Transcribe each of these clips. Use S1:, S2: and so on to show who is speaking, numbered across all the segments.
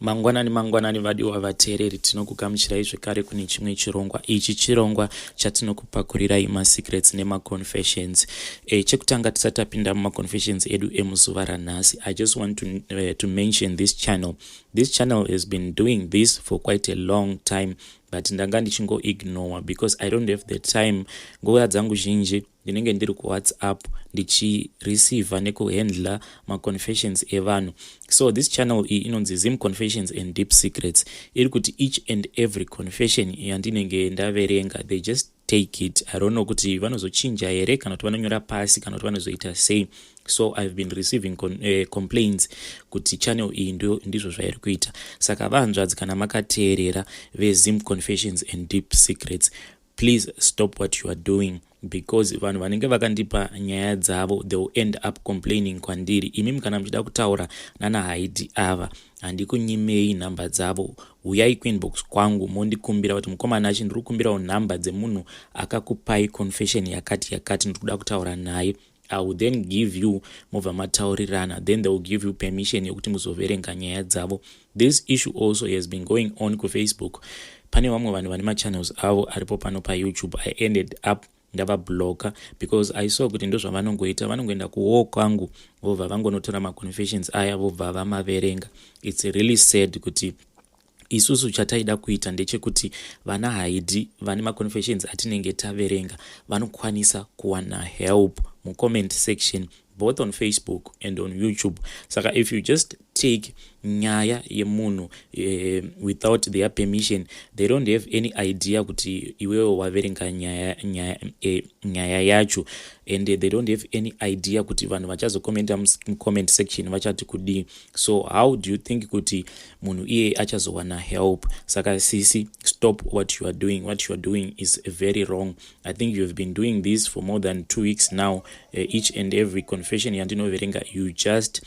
S1: Mangwanani mangwanani vadiwa vateereri, tinokugamuchirai zvekare kune chimwe chirongwa. Ichi chirongwa chatinokupakurirai masecrets nemaconfessions. Chekutanga tisati tapinda mumaconfessions edu emuzuva ranhasi, I just want to mention this channel. This channel has been doing this for quite a long time, but ndanga ndichingoignore because I don't have the time. Nguva dzangu zhinji ndinenge ndiri kuWhatsApp ndichireceiva nekuhandla maconfessions evanhu. So this channel iyi inonzi Zim Confessions and Deep Secrets. Iri kuti each and every confession yandinenge ndaverenga, they just take it. I don't know kuti vanozochinja here, kana kuti vanonyora pasi, kana kuti vanozoita sei. So I've been receiving complaints kuti channel iyi ndizvo zvairi kuita. Saka vanzvadzi, kana makateerera, veZim Confessions and Deep Secrets, please stop what you are doing, because vanhu vanenge vakandipa nyaya dzavo, they will end up complaining kwandiri. Imimi kana muchida kutaura nana Haidi ava, handikunyimei nhamba dzavo. Uyai kuinbox kwangu mondikumbira kuti, "Mukomana achi, ndiri kukumbirawo nhamba dzemunhu akakupai confession yakati yakati, ndiri kuda kutaura naye." I will then give you, mobva mataurirana, then they will give you permission yekuti muzoverenga nyaya dzavo. This issue also has been going on kuFacebook. Pane vamwe vanhu vane machannels avo aripo pano paYouTube. I ended up ndavablocka because I saw kuti ndo zvavanongoita. Vanongoenda kuwall kwangu, vobva vangonotora maconfessions aya, vobva vamaverenga. It's really sad kuti isusu chataida kuita ndechekuti vana Haidi vane maconfessions atinenge taverenga vanokwanisa kuwana help mucomment section, both on Facebook and on YouTube. Saka if you just take nyaya yemunhu without their permission, they don't have any idea kuti iwewo waverenga nyaya yacho, and they don't have any idea kuti vanhu vachazokomenta mucomment section vachati kudii. So how do you think kuti munhu iyeye achazowana help? Saka sisi, stop what you are doing. What you are doing is very wrong. I think you have been doing this for more than 2 weeks now. Each and every confession yandinoverenga, you just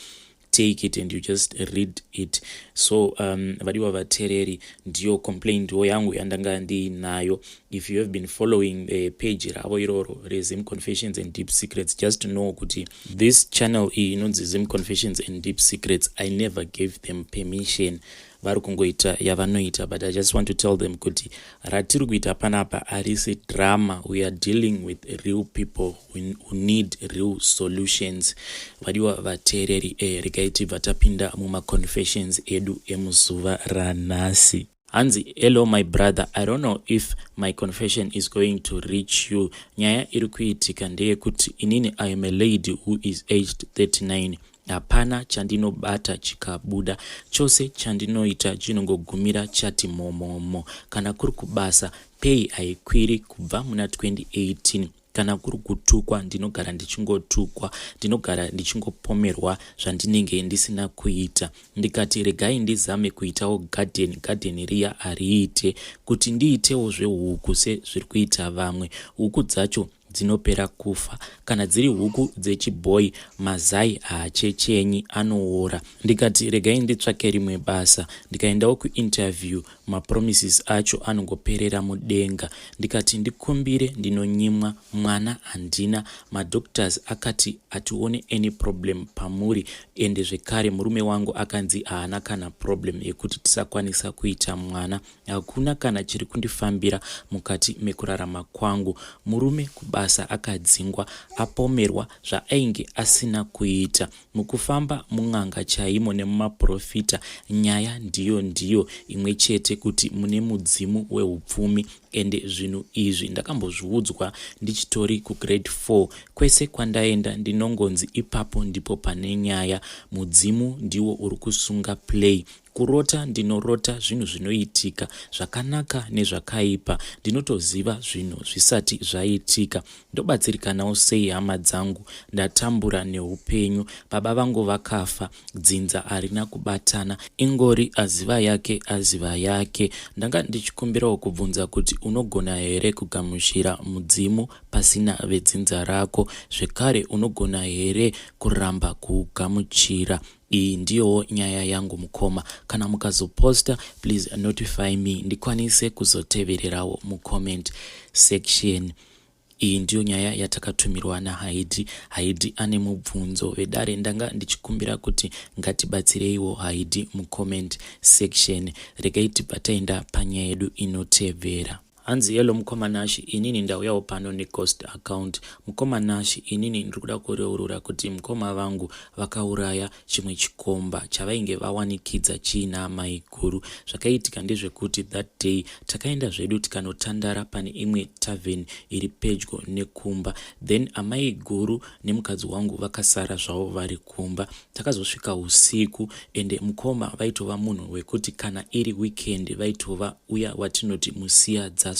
S1: take it and you just read it. So vadiwa vateereri, ndiyo complaint wo yangu yandanga ndiinayo. If you have been following the page ravo iroro reZim Confessions and Deep Secrets, just know kuti this channel iyi inonzi Zim Confessions and Deep Secrets, I never gave them permission. Vari kungoita yavanoita, but I just want to tell them kuti ratiri kuita panapa harisi drama. We are dealing with real people who need real solutions. Vadiwa vateereri, regai tibva tapinda mumaconfessions edu emuzuva ranhasi. Hanzi, "Hello my brother, I don't know if my confession is going to reach you. Nyaya iri kuitika ndeyekuti inini I am a lady who is aged 39. Hapana chandinobata chikabuda. Chose chandinoita chinongogumira chati momomo. Kana kuri kubasa, pay haikwiri kubva muna 2018. Kana kuri kutukwa, ndinogara ndichingotukwa, ndinogara ndichingopomerwa zvandinenge ndisina kuita. Ndikati regai ndizame kuitawo gadheni, gadheni riya hariite. Kuti ndiitewo zvehuku sezviri kuita vamwe, huku dzacho dzinopera kufa. Kana dziri huku dzechibhoi, mazai haachechenyi, anoora. Ndikati regai nditsvake rimwe basa, ndikaendawo kuinterview, mapromises acho anongoperera mudenga. Ndikati ndikumbire, ndinonyimwa. Mwana handina, madoctors akati hatione any problem pamuri, ende zvekare murume wangu akanzi haana kana problem yekuti tisakwanisa kuita mwana. Hakuna kana chiri kundifambira mukati mekurarama kwangu. Murume kubasa akadzingwa, apomerwa zvaainge asina kuita. Mukufamba mun'anga chaimo nemumaprofita, nyaya ndiyo ndiyo imwe chete, kuti mune mudzimu weupfumi. Ende zvinhu izvi ndakambozviudzwa ndichitori kugrade 4. Kwese kwandaenda ndinongonzi ipapo ndipo pane nyaya, mudzimu ndiwo uri kusunga play. Kurota ndinorota zvinhu zvinoitika, zvakanaka nezvakaipa. Ndinotoziva zvinhu zvisati zvaitika. Ndobatsirikanawo sei, hama dzangu? Ndatambura neupenyu. Baba vangu vakafa, dzinza harina kubatana, ingori aziva yake aziva yake. Ndanga ndichikumbirawo kubvunza kuti unogona here kugamuchira mudzimu pasina vedzinza rako? Zvekare unogona here kuramba kuugamuchira? Iyi ndiyowo nyaya yangu mukoma. Kana mukazoposta, please notify me ndikwanise kuzotevererawo mucomment section." Iyi ndiyo nyaya yatakatumirwa naHaidi. Haidi ane mubvunzo. Vedare ndanga ndichikumbira kuti ngatibatsireiwo Haidi mucomment section. Regai tibva taenda panyaya yedu inotevera. Hanzi hello mukoma Nash, inini ndauyawo pano neghost account. Mukoma Nash, inini ndiri kuda kureurura kuti mukoma vangu vakauraya chimwe chikomba chavainge vawanikidza chiina amaiguru. Zvakaitika ndezvekuti that day takaenda zvedu tikanotandara pane imwe tavern iri pedyo nekumba. Then amaiguru nemukadzi wangu vakasara zvavo vari kumba. Takazosvika usiku ende mukoma vaitova munhu wekuti kana iri weekend vaitova uya watinoti musiya dzasukwa.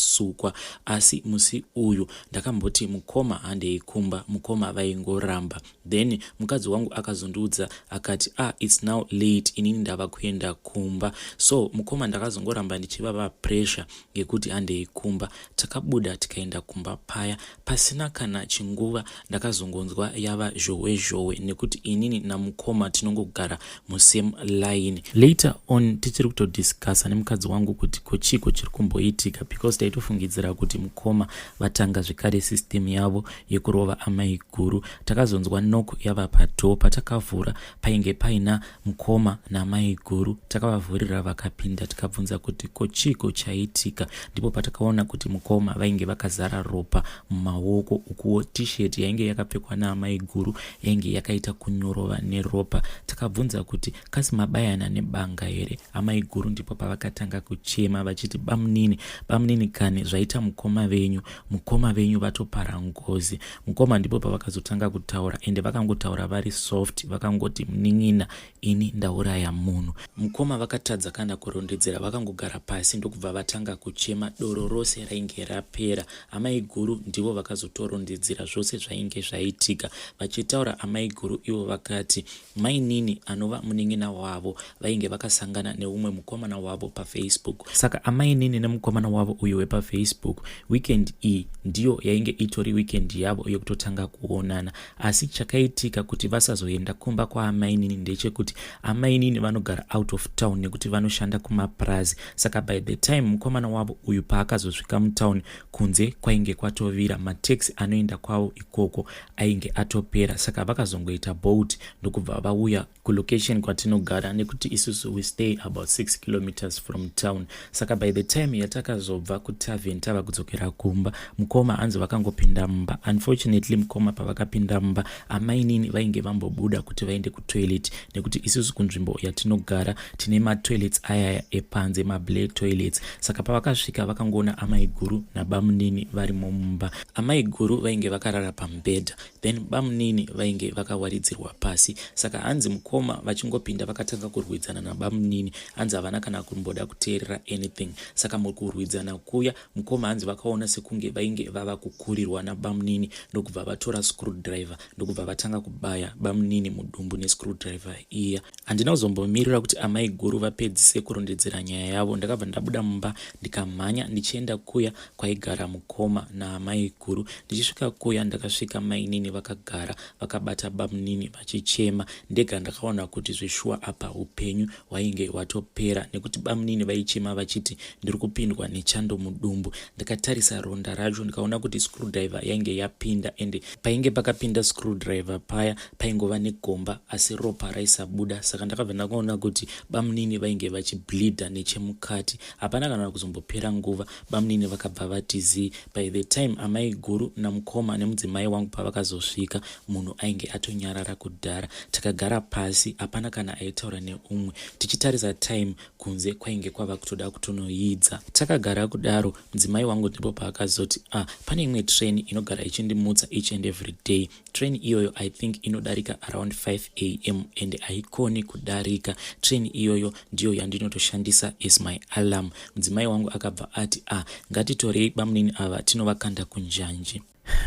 S1: Asi musi uyu ndakamboti mukoma handei kumba, mukoma vaingoramba. Then mukadzi wangu akazondiudza akati, "Ah, it's now late, inini ndava kuenda kumba." So mukoma ndakazongoramba ndichivava pressure yekuti handei kumba. Takabuda tikaenda kumba paya. Pasina kana chinguva ndakazongonzwa yava zhowe zhowe nekuti inini namukoma tinongogara musame line. Later on tichiri kutodiscussa nemukadzi wangu kuti kochiko chiri kumboitika, because taitofungidzira kuti mukoma vatanga zvekare system yavo yekurova amai guru. Takazonzwa knock yava padoor. Patakavhura painge paina mukoma namai guru. Takavavhurira vakapinda, tikabvunza kuti kochiko chaitika. Ndipo patakaona kuti mukoma vainge vakazara ropa mumaoko, ukuwo T-shirt yainge yakapfekwa naamai guru yainge yakaita kunyorova neropa. Takabvunza kuti kasi mabayana nebanga here? Amai guru ndipo pavakatanga kuchema vachiti, "Bamunini, bamunini kani, zvaita mukoma venyu, mukoma venyu vatopara ngozi." Mukoma ndipo pavakazotanga kutaura, ende vakangotaura vari soft, vakangoti, "Munin'ina, ini ndauraya munhu." Mukoma vakatadza kana kurondedzera, vakangogara pasi ndokubva vatanga kuchema. Doro rose rainge rapera. Amai guru ndivo vakazotorondedzera zvose zvainge zvaitika. Vachitaura amai guru ivo vakati mainini anova munin'ina wavo vainge vakasangana neumwe mukomana wavo paFacebook. Saka amainini nemukomana wavo uyu wepaFacebook, weekend iyi ndiyo yainge itori weekend yavo yekutotanga kuonana. Asi chakaitika kuti vasazoenda kumba kwaamainini ndechekuti amainini vanogara out of town nekuti vanoshanda kumapurazi. Saka by the time mukomana wavo uyu paakazosvika mutown, kunze kwainge kwatovira, mataxi anoenda kwavo ikoko ainge atopera. Saka vakazongoita Bolt ndokubva vauya kulocation kwatinogara, nekuti isusu we stay about 6 kilometers from town. Saka by the time yatakazobva kutavern tava kudzokera kumba, mukoma hanzi vakangopinda mumba. Unfortunately, mukoma pavakapinda mumba, amainini vainge vambobuda kuti vaende kutoilet, nekuti isusu kunzvimbo yatinogara tine matoilets ayaya epanze, mablair toilets. Saka pavakasvika vakangoona amai guru nabamunini varimo mumba. Amai guru vainge vakarara pamubhedha, then bamunini vainge vakawaridzirwa pasi. Saka hanzi mukoma vachingopinda vakatanga kurwidzana nabamunini. Hanzi havana kana kumboda kuteerera anything. Saka mukurwidzana kuya, mukoma hanzi vakaona sekunge vainge vava kukurirwa nabamunini, ndokubva vatora screwdriver, ndokubva vatanga kubaya bamunini mudumbu nescrewdriver iya. Handina kuzombomirira kuti amai guru vapedzise kurondedzera nyaya yavo. Ndakabva ndabuda mumba, ndikamhanya ndichienda kuya kwaigara mukoma naamai guru. Ndichisvika kuya, ndakasvika mainini vakagara vakabata bamunini vachichema. Ndega ndakaona kuti zveshuwa apa upenyu hwainge hwatopera, nekuti bamunini vaichema vachiti, "Ndiri kupindwa nechando mudumbu." Ndakatarisa ronda racho, ndikaona kuti screwdriver yainge yapinda, ende painge pakapinda screwdriver paya paingova negomba, asi ropa raisabuda. Saka ndakabva ndakaona kuti bamunini vainge vachibleedha nechemukati. Hapana kana kuzombopera nguva, bamunini vakabva vati zii. By the time amai guru namukoma nemudzimai wangu pavakazosvika, munhu ainge atonyarara kudhara. Takagara pasi, hapana kana aitaura neumwe. Tichitarisa time, kunze kwainge kwava kutoda kutonoidza. Takagara kudaro, mudzimai wangu ndipo paakazoti, "Ah, pane imwe train inogara ichindimutsa each and every day. Train iyoyo I think inodarika around 5 a.m. and haikoni kudarika. Train iyoyo ndiyo yandinotoshandisa as my alarm." Mudzimai wangu akabva ati, "Ah, ngatitorei bamunini ava tinovakanda kunjanji."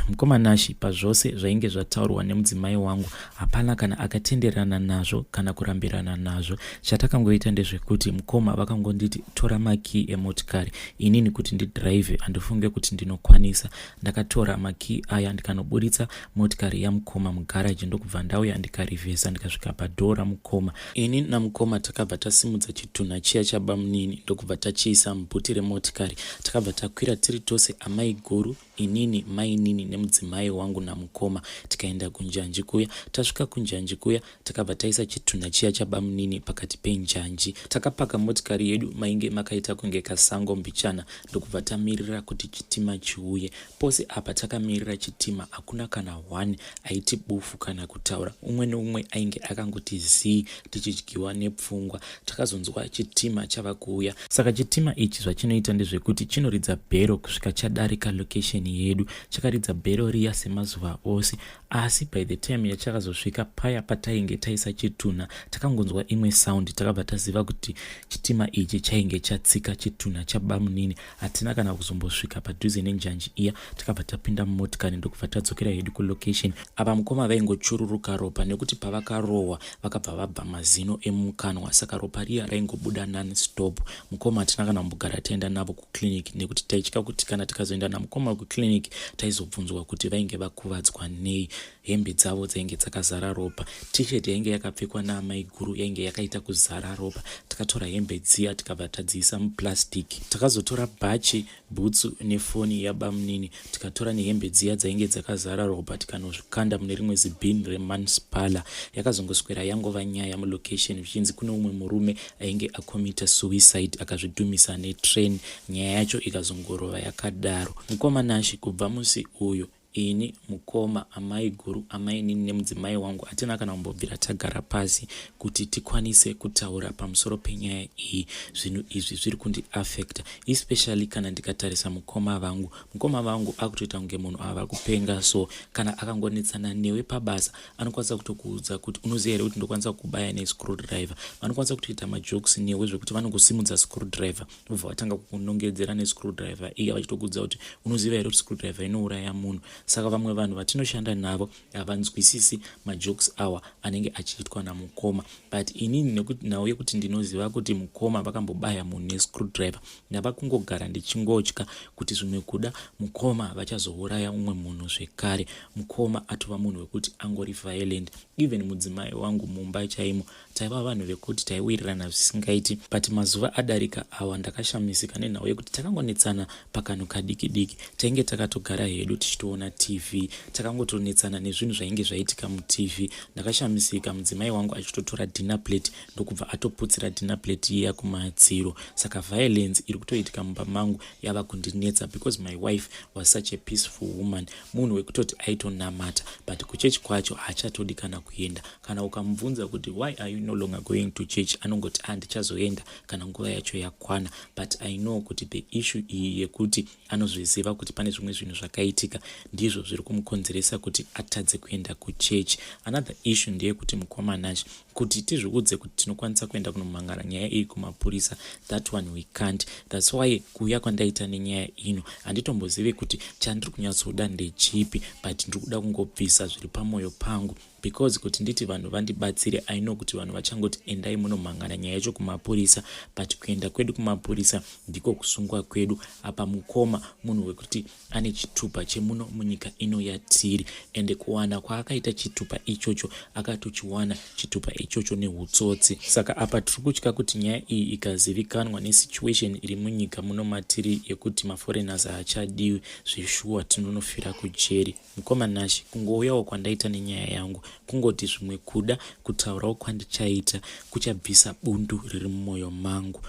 S1: Mukoma Nashi, pazvose zvainge zvataurwa nemudzimai wangu, hapana kana akatenderana nazvo kana kurambirana nazvo. Chatakangoita ndezvekuti mukoma vakangonditi, "Tora makii emotikari, inini kuti ndidhiraivhe handifunge kuti ndinokwanisa." Ndakatora makii aya, ndikanoburitsa motikari yamukoma mugaraji, ndokubva ndauya ndikarivhesa, ndikasvika padoor ramukoma. Ini namukoma takabva tasimudza chitunha chiya chabamunini, ndokubva tachiisa mubhuti remotikari. Takabva takwira tiri tose, amai guru. Inini, mainini nemudzimai wangu namukoma tikaenda kunjanji kuya. Tasvika kunjanji kuya, takabva taisa chitunha chiya chabamunini pakati penjanji. Takapaka motikari yedu mainge makaita kunge kasango mbichana, ndokubva tamirira kuti chitima chiuye. Pose apa takamirira chitima, hakuna kana one aiti bufu kana kutaura. Umwe neumwe ainge akangoti zii, tichidyiwa nepfungwa. Takazonzwa chitima chava kuuya. Saka chitima ichi zvachinoita ndezvekuti chinoridza bhero kusvika chadarika location yedu. Chakaridza bhero riya semazuva ose, asi by the time yachakazosvika paya patainge taisa chitunha, takangonzwa imwe sound. Takabva taziva kuti chitima ichi chainge chatsika chitunha chabamunini. Hatina kana kuzombosvika padhuze nenjanji iya. Takabva tapinda mumotikari, ndokubva tadzokera hedu kulocation. Apa mukoma vaingochururuka ropa, nekuti pavakarohwa vakabva vabva mazino emukanwa, saka ropa riya raingobuda nonstop. Mukoma hatina kana kumbogara taenda navo kuclinic, nekuti taitya kuti kana tikazoenda namukoma kuclinic, taizobvunzwa kuti vainge vakuvadzwa nei. Hembe dzavo dzainge dzakazara ropa. T-shirt yainge yakapfekwa naamai guru yainge yakaita kuzara ropa. Takatora hembe dziya, tikabva tadziisa muplastic. Takazotora bhachi, bhutsu nefoni yabamunini, tikatora nehembe dziya dzainge dzakazara ropa, tikanozvikanda mune rimwe zibhini remunicipal. Yakazongoswera yangova nyaya mulocation, zvichinzi kune umwe murume ainge acommita suicide, akazvidhumisa netrain. Nyaya yacho ikazongorova yakadaro. Mukoma Nashi, kubva musi uyu, ini, mukoma, amai guru, amainini nemudzimai wangu hatina kana kumbobvira tagara pasi kuti tikwanise kutaura pamusoro penyaya iyi. Zvinhu izvi zviri kundiaffecta, especially kana ndikatarisa mukoma vangu. Mukoma vangu akutoita kunge munhu ava kupenga. So kana akangonetsana newe pabasa, anokwanisa kutokuudza kuti, "Unoziva here kuti ndokwanisa kubaya nescrewdriver?" Vanokwanisa kutoita majokes newe zvekuti vanongosimudza screwdriver, vobva vatanga kukunongedzera nescrewdriver iya, vachitokuudza kuti, "Unoziva here kuti screwdriver inouraya munhu?" Saka vamwe vanhu vatinoshanda navo havanzwisisi majokes awa anenge achiitwa namukoma, but inini, nekuti nhau yekuti ndinoziva kuti mukoma vakambobaya munhu nescrewdriver, ndava kungogara ndichingotya kuti zvimwe kuda mukoma vachazouraya umwe munhu zvekare. Mukoma atova munhu wekuti angori violent. Even mudzimai wangu, mumba chaimo taiva vanhu vekuti taiwirirana zvisingaiti, but mazuva adarika awa ndakashamisika nenhau yekuti takangonetsana pakanhu kadiki diki. Tainge takatogara hedu tichitoona TV, takangotonetsana nezvinhu zvainge zvaitika muTV. Ndakashamisika mudzimai wangu achitotora dinner plate, ndokubva atoputsira dinner plate iya kumadziro. Saka violence iri kutoitika mumba mangu yava kundinetsa, because my wife was such a peaceful woman, munhu wekutoti aitonamata, but kuchechi kwacho haachatodi kana kuenda. Kana ukamubvunza kuti, "Why are you no longer going to church?" anongoti, "Handichazoenda kana nguva yacho yakwana." But I know kuti the issue iyi yekuti anozviziva kuti pane zvimwe zvinhu zvakaitika, ndizvo zviri kumukonzeresa kuti atadze kuenda kuchechi. Another issue ndeyekuti, mukoma Nashi, kuti tizviudze kuti tinokwanisa kuenda kunomhangara nyaya iyi kumapurisa, that one we can't. That's why kuuya kwandaita nenyaya ino, handitombozivi kuti chandiri kunyatsoda ndechipi, but ndiri kuda kungobvisa zviri pamwoyo pangu, because kuti nditi vanhu vandibatsire, I know kuti vanhu vachangoti, "Endai munomhangana nyaya yacho kumapurisa." But kuenda kwedu kumapurisa ndiko kusungwa kwedu. Apa mukoma munhu wekuti ane chitupa chemuno munyika ino yatiri, ende kuwana kwaakaita chitupa ichocho, akatochiwana chitupa ichocho neutsotsi. Saka apa tiri kutya kuti nyaya iyi ikazivikanwa, nesituation iri munyika muno matiri yekuti maforeigners haachadiwi, zveshuwa tinonofira kujeri. Mukoma Nashi, kungouyawo kwandaita nenyaya yangu, kungoti zvimwe kuda kutaurawo kwandichaita kuchabvisa bundu riri mumwoyo mangu.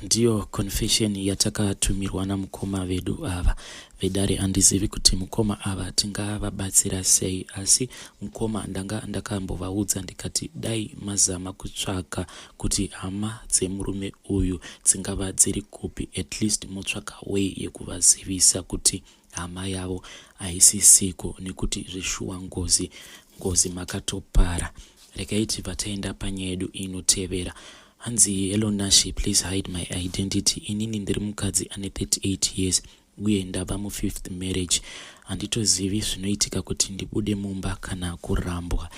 S1: Ndiyo confession yatakatumirwa namukoma vedu ava vedare. Handizivi kuti mukoma ava tingavabatsira sei, asi mukoma ndanga ndakambovaudza ndikati dai mazama kutsvaka kuti hama dzemurume uyu dzingava dziri kupi, at least motsvaka way yekuvazivisa kuti hama yavo haisisiko, nekuti zveshuwa ngozi, ngozi makatopara. Regai tibva taenda panyaya yedu inotevera. Hanzi, "Hello Nashi, please hide my identity. Inini ndiri mukadzi ane 38 years uye ndava mufifth marriage. Handitozivi zvinoitika kuti ndibude mumba kana kurambwa.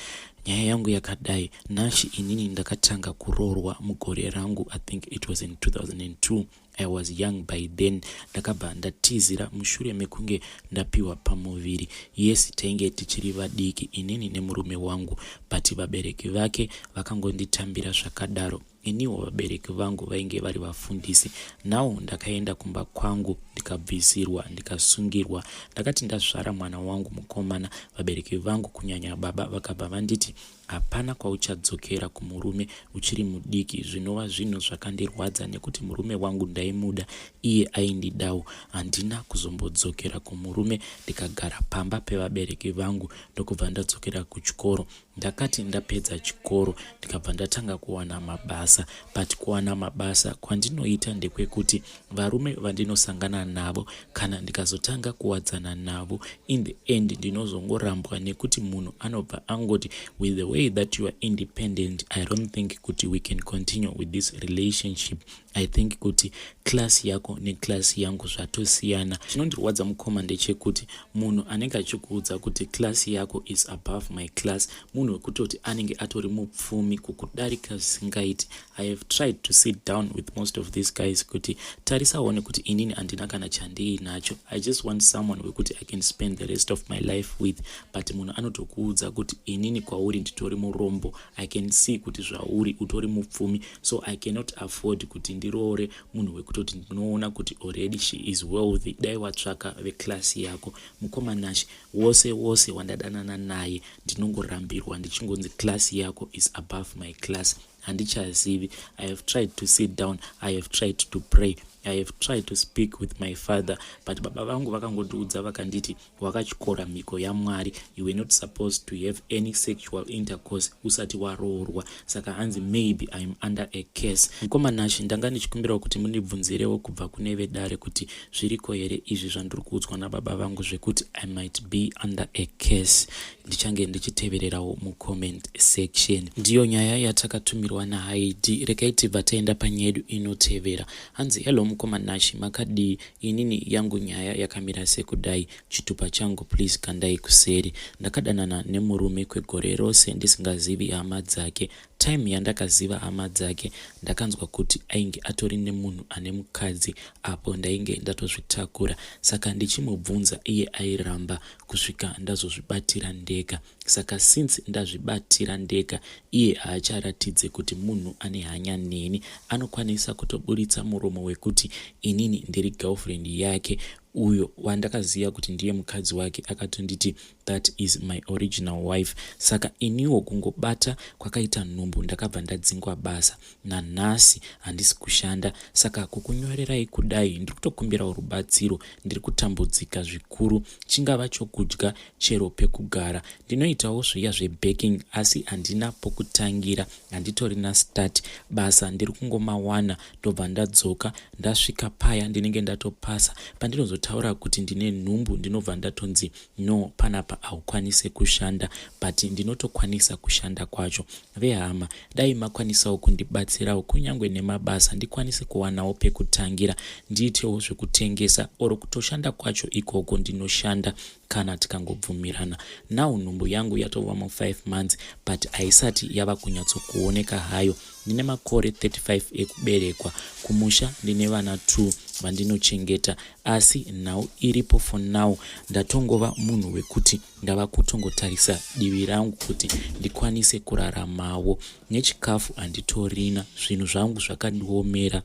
S1: Nyaya yangu yakadai Nashi, inini ndakatanga kuroorwa mugore rangu, I think it was in 2002. I was young by then. Ndakabva ndatizira mushure mekunge ndapiwa pamuviri. Yes, tainge tichiri vadiki inini nemurume wangu, but vabereki vake vakangonditambira zvakadaro. Iniwo vabereki vangu vainge vari vafundisi. Now ndakaenda kumba kwangu, ndikabvisirwa, ndikasungirwa. Ndakati ndazvara mwana wangu mukomana, vabereki vangu, kunyanya baba, vakabva vanditi hapana kwauchadzokera kumurume, uchiri mudiki, zvinova zvinhu zvakandirwadza nekuti murume wangu ndaimuda, iye aindidawo. Handina kuzombodzokera kumurume, ndikagara pamba pevabereki vangu, ndokubva ndadzokera kuchikoro. Ndakati ndapedza chikoro, ndikabva ndatanga kuwana mabasa, but kuwana mabasa kwandinoita ndekwekuti varume vandinosangana navo, kana ndikazotanga kuwadzana navo, in the end ndinozongorambwa nekuti munhu anobva angoti, "With the way that you are independent, I don't think kuti we can continue with this relationship. I think kuti class yako neclass yangu zvatosiyana." Chinondirwadza, mukoma, ndechekuti munhu anenge achikuudza kuti class yako is above my class, munhu wekutoti anenge atori mupfumi kukudarika zvisingaiti. I have tried to sit down with most of these guys kuti tarisaone kuti inini handina kana chandiinacho. I just want someone wekuti I can spend the rest of my life with, but munhu anotokuudza kuti inini kwauri nditori murombo. I can see kuti zvauri utori mupfumi, so I cannot afford kuti ndiroore munhu wekutoti ndinoona kuti already she is wealthy. Dai watsvaka veclass yako. Mukoma Nashi, wose wose wandadanana naye ndinongorambirwa, ndichingonzi class yako is above my class. Handichazivi. I have tried to sit down, I have tried to pray, I have tried to speak with my father, but baba vangu vakangondiudza, vakanditi wakatyora mhiko yaMwari. You were not supposed to have any sexual intercourse usati waroorwa, saka hanzi maybe I am under a curse. Mukoma Nashi, ndanga ndichikumbirawo kuti mundibvunzirewo kubva kune vedare kuti zviriko here izvi zvandiri kuudzwa nababa vangu zvekuti I might be under a curse. Ndichange ndichitevererawo mucomment section. Ndiyo nyaya yatakatumirwa naHaidi. Regai tibva taenda panyaya yedu inotevera. Hanzi, "Hello mukoma Nashi, makadii? Inini yangu nyaya yakamira sekudai. Chitupa changu please kandai kuseri. Ndakadanana nemurume kwegore rose ndisingazivi hama dzake. Time yandakaziva hama dzake, ndakanzwa kuti ainge atori nemunhu ane mukadzi, apo ndainge ndatozvitakura. Saka ndichimubvunza, iye airamba kusvika ndazozvibatira ndega. Saka since ndazvibatira ndega, iye haacharatidze kuti munhu ane hanya neni. Anokwanisa kutoburitsa muromo wekuti inini ndiri girlfriend yake. Uyo wandakaziva kuti ndiye mukadzi wake akatonditi that is my original wife. Saka iniwo kungobata kwakaita nhumbu, ndakabva ndadzingwa basa. Nanhasi handisi kushanda. Saka kukunyorerai kudai, ndiri kutokumbirawo rubatsiro. Ndiri kutambudzika zvikuru, chingava chokudya, chero pekugara. Ndinoitawo zviya zvebaking, asi handina pokutangira, handitorina start. Basa ndiri kungomawana, ndobva ndadzoka. Ndasvika paya ndinenge ndatopasa. Pandinozotaura kuti ndine nhumbu, ndinobva ndatonzi no, panapa haukwanisi kushanda, but ndinotokwanisa kushanda kwacho. Vehama, dai makwanisawo kundibatsirawo kunyange nemabasa, ndikwanise kuwanawo pekutangira, ndiitewo zvekutengesa or kutoshanda kwacho ikoko ndinoshanda kana tikangobvumirana. Now nhumbu yangu yatova mu5 months, but haisati yava kunyatsokuoneka hayo. Ndine makore 35 ekuberekwa. Kumusha ndine vana 2 vandinochengeta, asi nhau iripo, for now ndatongova munhu wekuti ndava kutongotarisa divi rangu kuti ndikwanise kuraramawo. Nechikafu handitorina, zvinhu zvangu zvakandiomera.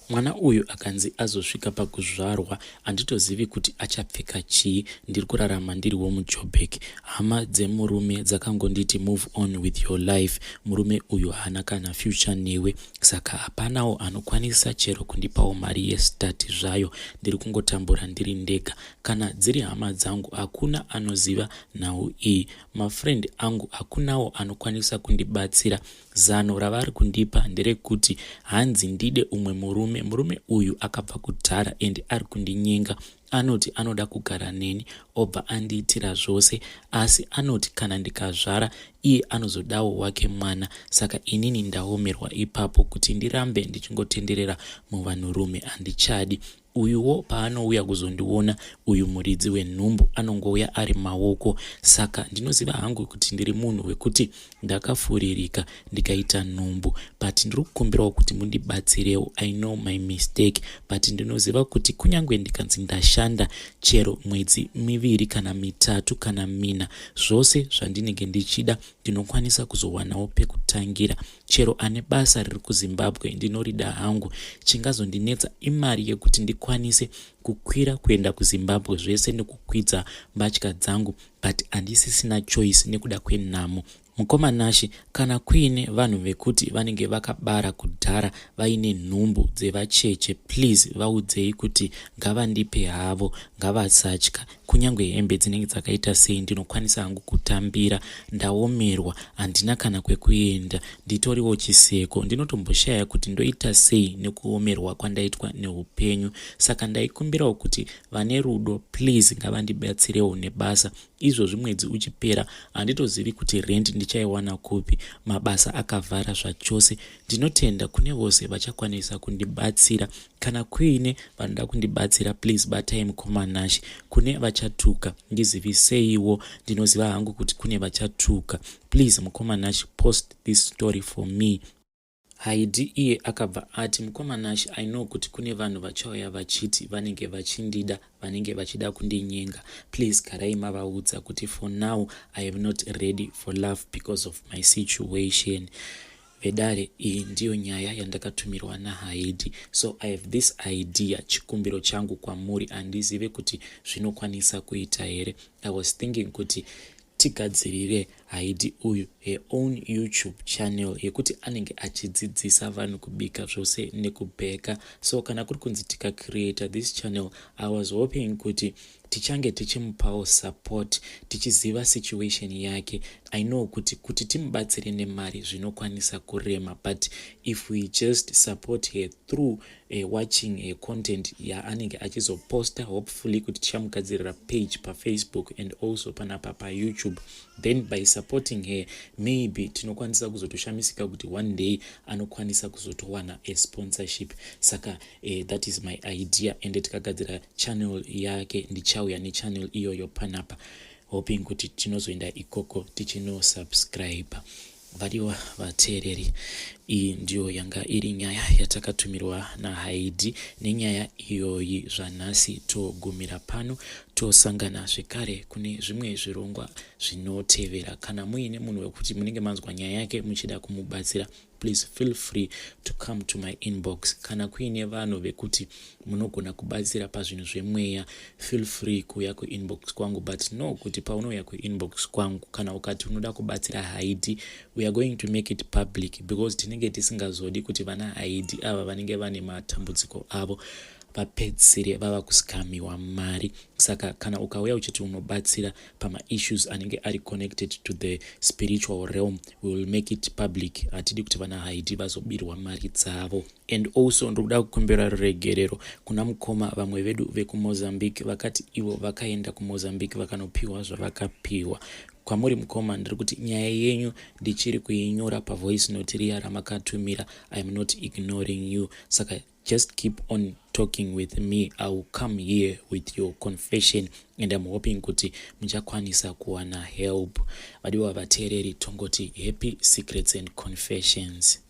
S1: Mwana uyu akanzi azosvika pakuzvarwa, handitozivi kuti achapfeka chii. Ndiri kurarama ndiriwo muJobek. Hama dzemurume dzakangonditi move on with your life, murume uyu haana kana future newe. Saka hapanawo anokwanisa chero kundipawo mari yestart zvayo. Ndiri kungotambura ndiri ndega. Kana dziri hama dzangu, hakuna anoziva nhau iyi. Mafriend angu hakunawo anokwanisa kundibatsira. Zano ravari kundipa nderekuti hanzi ndide umwe murume. Murume uyu akabva kudhara and ari kundinyenga. Anoti anoda kugara neni obva andiitira zvose, asi anoti kana ndikazvara iye anozodawo wake mwana. Saka inini ndaomerwa ipapo kuti ndirambe ndichingotenderera muvanhurume handichadi. Uyuwo paanouya kuzondiona uyu muridzi wenhumbu anongouya ari maoko. Saka ndinoziva hangu kuti ndiri munhu wekuti ndakafuririka ndikaita nhumbu, but ndiri kukumbirawo kuti mundibatsirewo. I know my mistake, but ndinoziva kuti kunyange ndikanzi ndashanda chero mwedzi miviri kana mitatu kana mina, zvose zvandinenge ndichida ndinokwanisa kuzowanawo pekutangira. Chero ane basa riri kuZimbabwe ndinorida hangu. Chingazondinetsa imari yekuti ndikwanise kukwira kuenda kuZimbabwe zvese nekukwidza mbatya dzangu, but handisisina choice nekuda kwenhamo. Mukoma Nashe, kana kuine vanhu vekuti vanenge vakabara kudhara vaine nhumbu dzevacheche, please vaudzei kuti ngavandipe havo, ngavasatya. Kunyange hembe dzinenge dzakaita sei ndinokwanisa hangu kutambira. Ndaomerwa, handina kana kwekuenda, nditoriwo chiseko. Ndinotomboshaya kuti ndoita sei nekuomerwa kwandaitwa neupenyu. Saka ndaikumbirawo kuti vane rudo please ngavandibatsirewo nebasa. Izvozvi mwedzi uchipera handitozivi kuti rent ndichaiwana kupi, mabasa akavhara zvachose. Ndinotenda kune vose vachakwanisa kundibatsira. Kana kuine vanoda kundibatsira please batai mukoma Nashe. Kune vachatuka ndiziviseiwo, ndinoziva hangu kuti kune vachatuka. Please mukoma Nashe, post this story for me. Haidi iye akabva ati, mukoma Nashe, I know kuti kune vanhu vachauya vachiti vanenge vachindida, vanenge vachida kundinyenga. Please garai mavaudza kuti for now I am not ready for love because of my situation. Vedare, iyi ndiyo nyaya yandakatumirwa naHaidi. So I have this idea, chikumbiro changu kwamuri, handizive kuti zvinokwanisa kuita here. I was thinking kuti tigadzirire Haidi uyu her own YouTube channel yekuti anenge achidzidzisa vanhu kubika zvose nekubheka. So kana kuri kunzi tikacreata this channel, I was hoping kuti tichange tichimupawo support tichiziva situation yake. I know kuti timubatsire nemari zvinokwanisa kurema, but if we just support her through watching her content yaanenge achizoposta, hopefully kuti tichamugadzirira page paFacebook and also panapa paYouTube, then by supporting her maybe tinokwanisa kuzotoshamisika kuti one day anokwanisa kuzotowana a sponsorship. Saka that is my idea, and tikagadzira channel yake, ndichauya nechannel iyoyo panapa, hoping kuti tinozoenda ikoko tichinosubscribe. Vadiwa vateereri, iyi ndiyo yanga iri nyaya yatakatumirwa naHaidi. Nenyaya iyoyi zvanhasi togumira pano, tosangana zvekare kune zvimwe zvirongwa zvinotevera. Kana muine munhu wekuti munenge manzwa nyaya yake muchida kumubatsira, please feel free to come to my inbox. Kana kuine vanhu vekuti munogona kubatsira pazvinhu zvemweya, feel free kuuya kuinbox kwangu. But no, kuti paunouya kuinbox kwangu, kana ukati unoda kubatsira Haidi, we are going to make it public, because tinenge tisingazodi kuti vana Haidi ava vanenge vane matambudziko avo vapedzisire vava kuscamiwa mari. Saka kana ukauya uchiti unobatsira pamaissues anenge ari connected to the spiritual realm, we will make it public. Hatidi kuti vana Haidi vazobirwa mari dzavo. And also ndiri kukumbira ruregerero kuna mukoma vamwe vedu vekuMozambique vakati ivo vakaenda kuMozambique vakanopiwa zvavakapiwa. Kwamuri mukoma, ndiri kuti nyaya yenyu ndichiri kuinyora pavoice note riya ramakatumira. I am not ignoring you, saka just keep on talking with me. I will come here with your confession and I'm hoping kuti muchakwanisa kuwana help. Vadiwa vateereri, tongoti happy secrets and confessions.